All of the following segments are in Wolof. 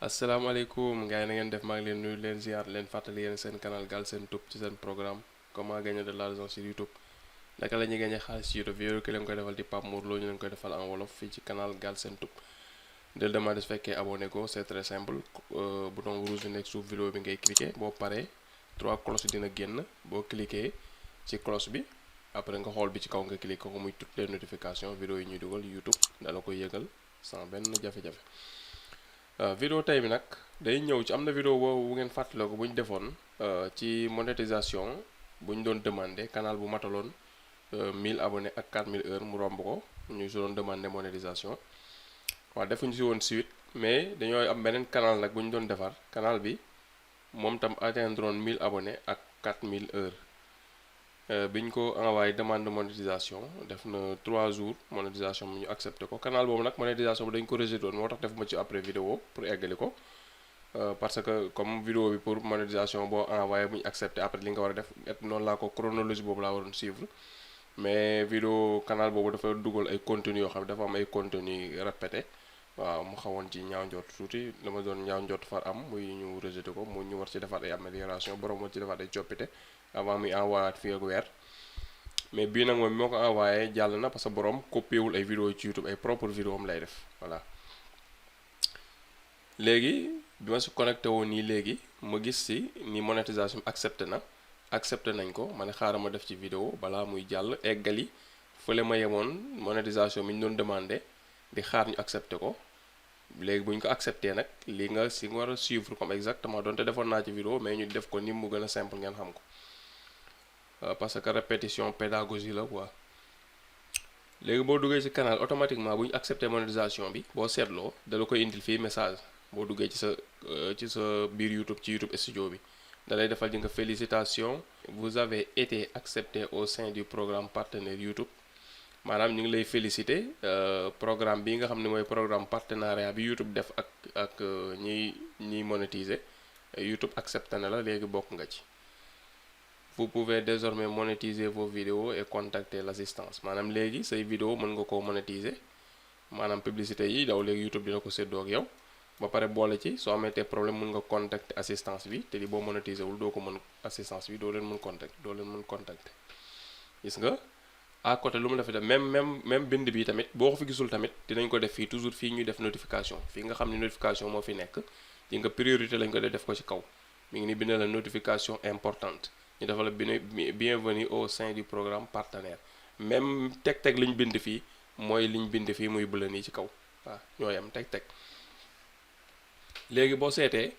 asalaamaaleykum gars yi na ngeen def maa ngi leen nuyu leen ziar leen fàttali yéen seen canal Galsen Tube ci seen programme comment gagner de l'argent sur YouTube naka la ñuy gagner xaalis ci YouTube vidéo ki leen koy defal di Pape Mor Lo ñu leen koy defal en wolof fii ci canal Galsen Tube del demande su fekkee abonné ko c'est très simple bouton rouge bi nekk suuf vidéo bi ngay cliquer boo paree 3 cloches dina génn boo cliquer ci cloche bi après nga xool bi ci kaw nga cliquer ko muy toutes les notifications vidéo yi ñuy dugal YouTube dala koy yëgal sans benn jafe-jafe. Vidéo tey bi nag day ñëw ci am na vidéo boobu bu ngeen fàttaloo ko bu ñu defoon ci monétisation bu ñu doon demandé canal bu mataloon 1000 abonnés ak 4000 heures mu romb ko ñu si doon demandé monétisation waaw defuñu si woon suite mais dañoo am beneen canal nag bu ñu doon defar canal bi moom tam atteindre woon 1000 abonnés ak 4000 heures bi ñu ko envoyé demande de monétisation def na 3 jours monétisation bi ñu accepté ko canal boobu nag monétisation bi dañ ko rejeté woon moo tax def ma ci après vidéo pour eggali ko parce que comme vidéo bi pour monétisation boo envoyé bu ñu accepté après li nga war a def noonu laa ko chronologie boobu laa waroon suivre mais vidéo canal boobu dafa dugal ay contenu yoo xam ne dafa am ay contenu répété waaw mu xawoon ci ñaaw njort tuuti la ma doon ñaaw njort far am muy ñu rejeté ko mu ñu war ci defaat ay amélioration borom war ci defaat ay coppite avant muy envoyé fii ak weer mais bii nag moom moo ko envoyé jàll na parce que borom copié wul ay vidéo ci YouTube ay propre vidéo am lay def voilà. léegi bi ma si connecté woon nii léegi ma gis si ni monétisation accepté nañ ko ma ne xaaral ma def ci vidéo balaa muy jàll eggali fële ma yemoon monétisation bi ñu doon demandé di xaar ñu accepté ko léegi bu ñu ko accepté nag li nga si nga war a suivre comme exactement donte defoon naa ci vidéo mais ñu def ko ni mu gën a simple ngeen xam ko. Parce que répétition pédagogie la quoi léegi boo duggee ci canal automatiquement bu ñu accepté monétisation bi boo seetloo dala koy indil fii message boo duggee ci sa biir YouTube ci YouTube studio bi da lay defal di nga félicitation vous avez été accepté au sein du programme partenaire YouTube maanaam ñu ngi lay félicité programme bi nga xam ne mooy programme partenariat bi YouTube def ak ñiy monétiser YouTube accepté na la léegi bokk nga ci. Vous pouvez désormais monétiser vos vidéos et contacter l'assistance maanaam léegi say vidéo mën nga koo monétiser maanaam publicité yi daw léegi YouTube dina ko séddoo ak yow ba pare boole ci soo ameetee problème mën nga contacter assistance bi te di boo monétiser wul doo ko mën assistance bi doo leen mën contacter gis nga à côté lu mu la fi def même bind bi tamit boo ko fi gisul tamit dinañ ko def fii toujours fii ñuy def notification fii nga xam ne notification moo fi nekk di nga priorité lañ ko def ko ci kaw mi ngi ni bind la notification importante ñu defal la bienvenue au sein du programme partenaire même teg liñ bind fii mooy liñ bind fii muy bële nii ci kaw waaw ñooy am teg léegi boo seetee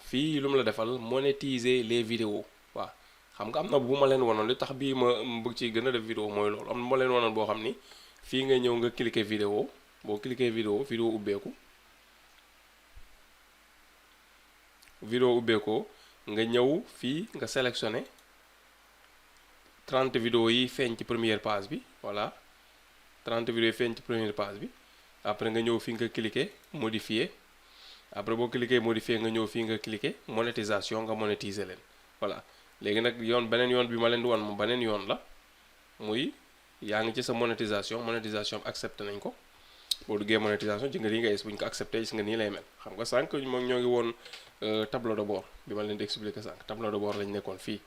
fii lu mu la defal monétiser les vidéos waaw xam nga am na bu ma leen wanoon li tax bii ma bëgg ci gën a def vidéo mooy loolu am na ma leen wanoon boo xam ni fii nga ñëw nga cliquer vidéo boo cliquer vidéo ubbeeku nga ñëw fii nga sélectionné 30 vidéos yi feeñ ci première page bi voilà 30 vidéos yi feeñ ci première page bi après nga ñëw fii nga cliquer modifier après boo cliquer modifier nga ñëw fii nga cliquer monétisation nga monétiser leen voilà léegi nag beneen yoon bi ma leen di wan moom beneen yoon la muy yaa ngi ci sa monétisation accepté nañ ko boo duggee monétisation ci nga lii nga gis bu ñu ko accepté gis nga nii lay mel xam nga sànq moom ñoo ngi woon tableau de bord bi ma leen di expliquer sànq tableau de bord lañ nekkoon fii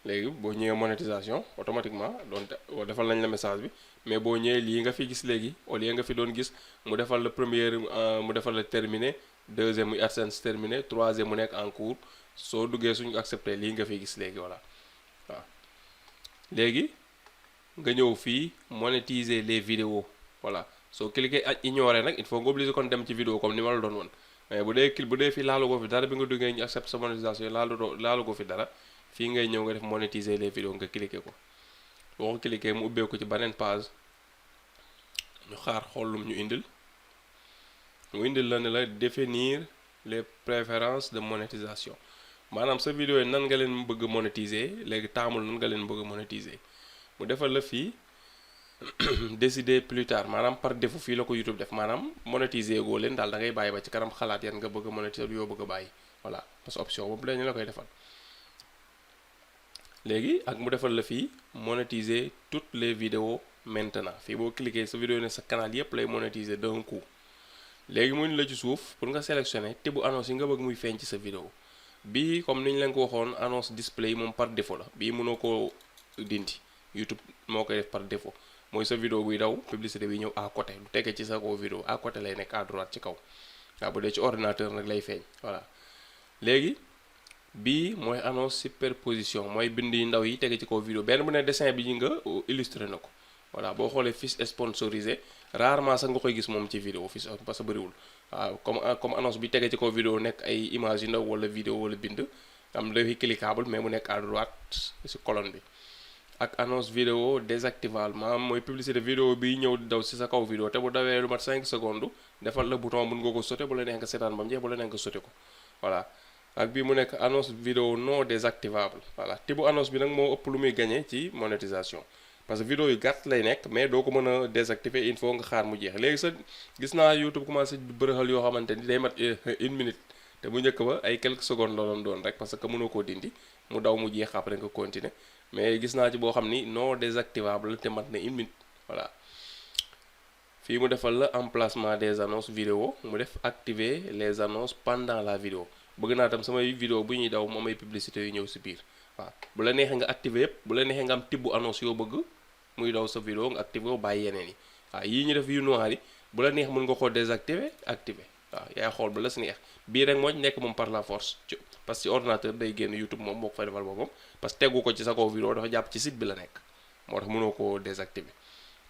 léegi boo ñëwee monétisation automatiquement doon defal nañ la message bi mais boo ñëwee lii nga fi gis léegi au lieu nga fi doon gis mu defal la première mu defal la terminé deuxième muy AdSense terminé troisième mu nekk en cours soo duggee suñu accepté lii nga fi gis léegi voilà waaw léegi nga ñëw fii monétiser les vidéos voilà soo cliquer ak ignorer nag il faut nga obligé kon dem ci vidéo comme ni ma la doon woon mais bu dee fii laalu ko fi dara bi nga duggee ñu accepte sa monétisation laalu ko fi dara fii ngay ñëw nga def monétiser les vidéos nga cliquer ko boo ko cliquer mu ubbee ko ci beneen page ñu xaar xool lum ñu indil la ne la définir les préférences de monétisation maanaam sa vidéo yi nan nga leen bëgg monétiser léegi taamul nan nga leen bëgg monétiser mu defal la fii décider plus tard maanaam par défaut fii la ko YouTube def maanaam monétiser goo leen daal da ngay bàyyi ba ci kanam xalaat yan nga bëgg a monétiser yoo bëgg a bàyyi voilà parce que option boobu dañu la koy defal léegi ak mu defal la fii monétiser toutes les vidéos maintenant fii boo cliquer sa vidéo ne sa canal yépp lay monétiser d'un coup léegi mu la ci suuf pour nga sélectionner te bu annonce yi nga bëgg muy feeñ ci sa vidéo bii comme ni ñu leen ko waxoon annonce display moom par défaut la bii mënoo koo dindi YouTube moo koy def par défaut mooy sa vidéo buy daw publicité bi ñëw à côté du tege ci sa kaw vidéo à côté lay nekk à droite ci kaw waaw bu dee ci ordinateur nag lay feeñ voilà léegi bii mooy annonce superposition mooy bind yu ndaw yi tege ci kaw vidéo benn bu ne dessin bi nga illustré na ko voilà boo xoolee fiche sponsorisé rarement sax nga koy gis moom ci vidéo fiche parce que bëriwul waaw comme annonce bi tege ci kaw vidéo nekk ay image yu ndaw wala vidéo wala bind am dafay cliquable mais mu nekk à droite ci colonne bi ak annonce vidéo désactivable maanaam mooy publicité vidéo bi ñëw daw ci sa kaw vidéo te bu dawee lu mat 5 secondes defal la bouton mën nga ko sauté bu la neex nga seetaan ba mu jeex bu la neex nga sauté ko voilà ak bii mu nekk annonce vidéo non désactivable voilà te bu annonce bi nag moo ëpp lu muy gagné ci monétisation parce que vidéo yu gàtt lay nekk mais doo ko mën a désactiver il faut nga xaar mu jeex léegi sa gis naa YouTube commencé bërëxal yoo xamante ni day mat 1 minute te bu njëkk ba ay quelques secondes la doon rek parce que mënoo koo dindi mu daw mu jeex après nga continuer mais gis naa ci boo xam ni non désactivable te mat na 1 minute voilà fii mu defal la emplacement des annonces vidéo mu def activer les annonces pendant la vidéo bëgg naa tam samay vidéo bu ñuy daw mu am ay publicité yu ñëw si biir waaw bu la neexee nga activer yëpp bu la neexee nga am tibbu annonce yoo bëgg muy daw sa vidéo nga activer ko bàyyi yeneen yi waaw yii ñu def yu noir yi bu la neex mën nga ko désactiver activer waaw yaay xool ba la si neex bii rek moo nekk moom par la force parce que ci ordinateur day génn YouTube moom moo ko fay defal boppam parce que tegu ko ci sa kaw vidéo dafa jàpp ci site bi la nekk moo tax mënoo koo désactiver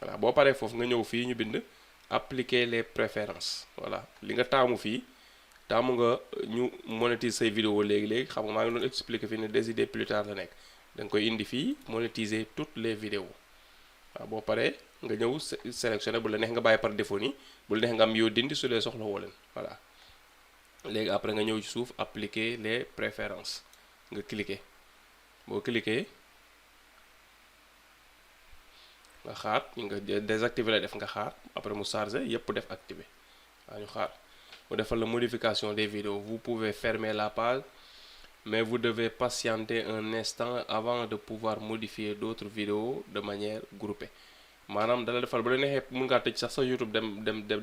voilà boo paree foofu nga ñëw fii ñu bind appliquer les préférences voilà li nga taamu fii taamu nga ñu monétiser say vidéo léegi-léegi xam nga maa ngi doon expliquer fii ne décider plus tard la nekk da nga koy indi fii monétiser toutes les vidéos waaw boo paree nga ñëw sélectionner bu la neex nga bàyyi par défaut nii bu la neex nga am yoo dindi su dee soxla woo leen voilà léegi après nga ñëw ci suuf appliquer les préférences nga cliquer boo cliquer nga xaar nga désactiver la def nga xaar après mu charger yépp def activer waaw ñu xaar mu defal la modification des vidéos vous pouvez fermer la page mais vous devez patienter un instant avant de pouvoir modifier d'autres vidéos de manière groupée maanaam dala defal ba la neexee mën ngaa tëj sax sa YouTube dem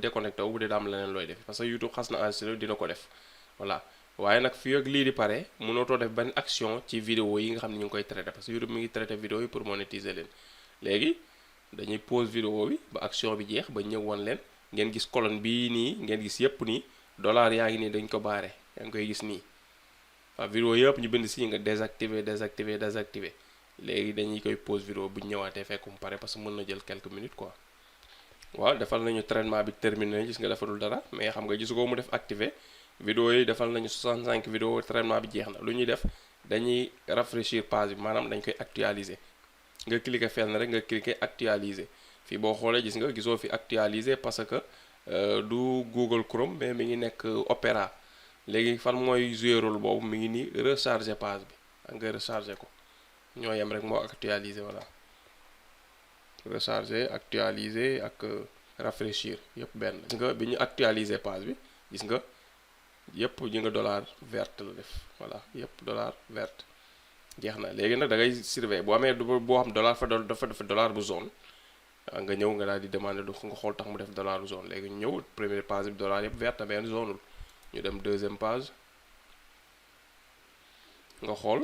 déconnecté wu bu dee daam leneen looy def parce que YouTube xas na enregistré dina ko def voilà waaye nag fii ak lii di pare mënootoo def benn action ci vidéo yi nga xam ne ñu ngi koy traité parce que YouTube mi ngi traité vidéo yi pour monétiser leen léegi dañuy pause vidéo bi ba action bi jeex ba ñëw woon leen ngeen gis colonne bii nii ngeen gis yépp nii dollar yaa ngi nii dañ ko baare yaa ngi koy gis nii waaw vidéo yëpp ñu bind si nga désactiver léegi dañuy koy pause vidéo bu ñu ñëwaatee fekk mu pare parce que mën na jël quelques minutes quoi waaw defal nañu traitement bi terminé gis nga defalul dara mais xam nga gisu ko mu def activer vidéo yi defal nañu 65 vidéo traitement bi jeex na lu ñuy def dañuy rafraîchir page bi maanaam dañ koy actualiser nga cliquer fenn rek nga cliquer actualiser fii boo xoolee gis nga gisoo fi actualiser parce que du Google Chrome mais mi ngi nekk Opera léegi fan mooy jouer rôle boobu mi ngi nii recharger page bi ak nga recharger ko ñoo yem rek moo actualiser voilà recharger actualiser ak rafraîchir yëpp benn gis nga bi ñu actualiser page bi gis nga yëpp ñu nga dollar verte la def voilà yëpp dollar verte jeex na léegi nag da ngay surveiller boo amee boo xam dollar dafa dollar bu zone nga ñëw nga daal di demander du nga xool tax mu def dollar bu zone léegi ñu ñëw première page bi dollar yëpp verte benn zonul ñu dem deuxième page nga xool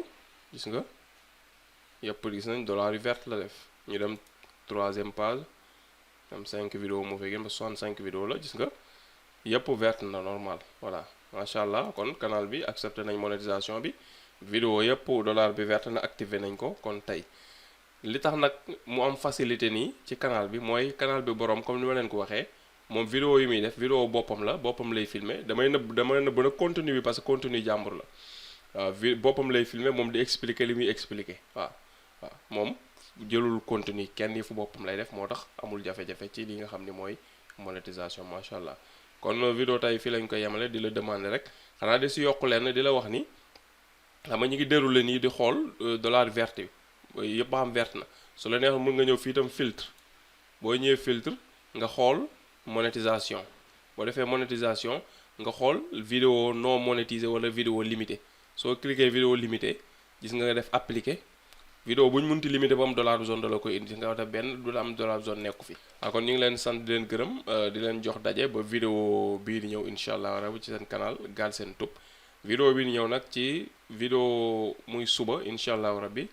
gis nga yëpp gis nañ dollar yu verte la def ñu dem troisième page am 5 vidéo moo fay gën ba 65 vidéo la gis nga yëpp verte na normal voilà macha allah kon canal bi accepté nañ monétisation bi vidéo yëpp dollar bi verte na activé nañ ko kon tey li tax nag mu am facilité nii ci canal bi mooy canal bi borom comme ni ma leen ko waxee moom vidéo yi muy def vidéo boppam la boppam lay filmer damay nëbb nag contenu bi parce que contenu jàmbur la waaw boppam lay filmer moom di expliquer li muy expliquer waaw moom jëlul contenu kenn yi fu boppam lay def moo tax amul jafe-jafe ci li nga xam ni mooy monétisation macha allah kon vidéo tey fii lañ koy yemale di la demander rek xanaa di si yokk leen di la wax ni xam nga ñu ngi déroulé nii di xool dollar verte bi yëpp xam verte na su la neexoon mën nga ñëw fii itam filtre boo ñëwee filtre nga xool monétisation boo defee monétisation nga xool vidéo non monétisé wala vidéo limité soo cliquer vidéo limité gis nga def appliquer vidéo bu ñu munti limité ba am dollar zone da la koy indi nga wata benn du la am dollar zone nekku fi kon ñu ngi leen sant di leen gërëm di leen jox daje ba vidéo bii di ñëw incha allah rabi ci seen canal Galsen Tube vidéo bii di ñëw nag ci vidéo muy suba incha allah rabbi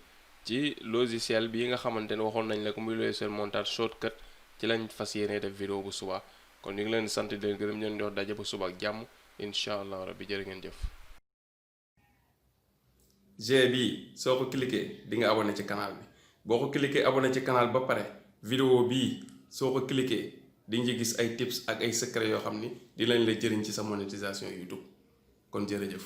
ci logiciel bii nga xamante ne waxoon nañ la ko muy logiciel montage shortcut ci lañ fas yéene def vidéo bu suba kon ñu ngi leen sant di leen gërëm ñu leen jox daje ba suba ak jàmm incha allah rabbi jërë ngeen jëf. G bii soo ko cliquer di nga abonné ci canal bi boo ko cliquer abonné ci canal ba pare vidéo bii soo ko cliquer di nga gis ay tips ak ay secret yoo xam ni di lañ la jëriñ ci sa monétisation YouTube kon jërëjëf.